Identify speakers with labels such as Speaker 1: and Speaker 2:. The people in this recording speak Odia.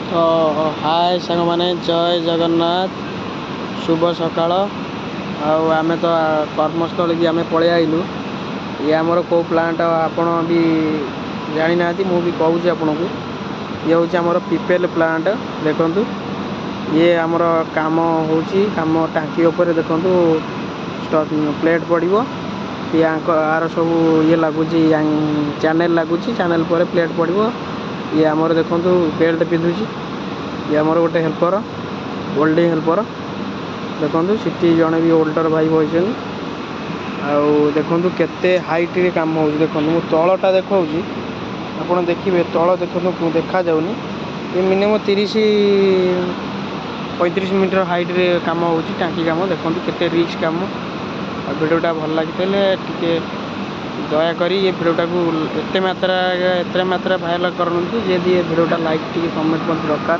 Speaker 1: ତ ହାଏ ସାଙ୍ଗମାନେ, ଜୟ ଜଗନ୍ନାଥ, ଶୁଭ ସକାଳ। ଆଉ ଆମେ ତ କର୍ମସ୍ଥଳୀକି ଆମେ ପଳେଇ ଆଇଲୁ। ଇଏ ଆମର କେଉଁ ପ୍ଲାଣ୍ଟ ଆପଣ ବି ଜାଣିନାହାନ୍ତି, ମୁଁ ବି କହୁଛି ଆପଣଙ୍କୁ। ଇଏ ହେଉଛି ଆମର ପିପେଲ ପ୍ଲାଣ୍ଟ। ଦେଖନ୍ତୁ, ଇଏ ଆମର କାମ ହେଉଛି। କାମ ଟାଙ୍କି ଉପରେ ଦେଖନ୍ତୁ ପ୍ଲେଟ୍ ପଡ଼ିବ। ୟାଙ୍କ ଆର ସବୁ ଇଏ ଲାଗୁଛି, ଚ୍ୟାନେଲ୍ ଲାଗୁଛି, ଚ୍ୟାନେଲ୍ ପରେ ପ୍ଲେଟ୍ ପଡ଼ିବ। ଇଏ ଆମର ଦେଖନ୍ତୁ ବେଲ୍ଟ ପିନ୍ଧୁଛି। ଇଏ ଆମର ଗୋଟେ ହେଲ୍ପର, ୱେଲ୍ଡିଂ ହେଲ୍ପର। ଦେଖନ୍ତୁ, ସେଠି ଜଣେ ବି ଓଲ୍ଡର ଭାଇ ବସିଛନ୍ତି। ଆଉ ଦେଖନ୍ତୁ କେତେ ହାଇଟ୍ରେ କାମ ହେଉଛି। ଦେଖନ୍ତୁ, ମୁଁ ତଳଟା ଦେଖାଉଛି, ଆପଣ ଦେଖିବେ। ତଳ ଦେଖନ୍ତୁ, ଦେଖାଯାଉନି। ଏ ମିନିମମ୍ 30-35 ମିଟର ହାଇଟ୍ରେ କାମ ହେଉଛି, ଟାଙ୍କି କାମ। ଦେଖନ୍ତୁ କେତେ ରିସ୍କ କାମ। ଆଉ ଭିଡ଼ିଓଟା ଭଲ ଲାଗିଥିଲେ ଟିକେ ଦୟାକରି ଏ ଭିଡ଼ିଓଟାକୁ ଏତେ ମାତ୍ରା ଭାଇରାଲ୍ କରନ୍ତୁ। ଯଦି ଏ ଭିଡ଼ିଓଟା ଲାଇକ୍ ଟିକେ, କମେଣ୍ଟ ମଧ୍ୟ ଦରକାର।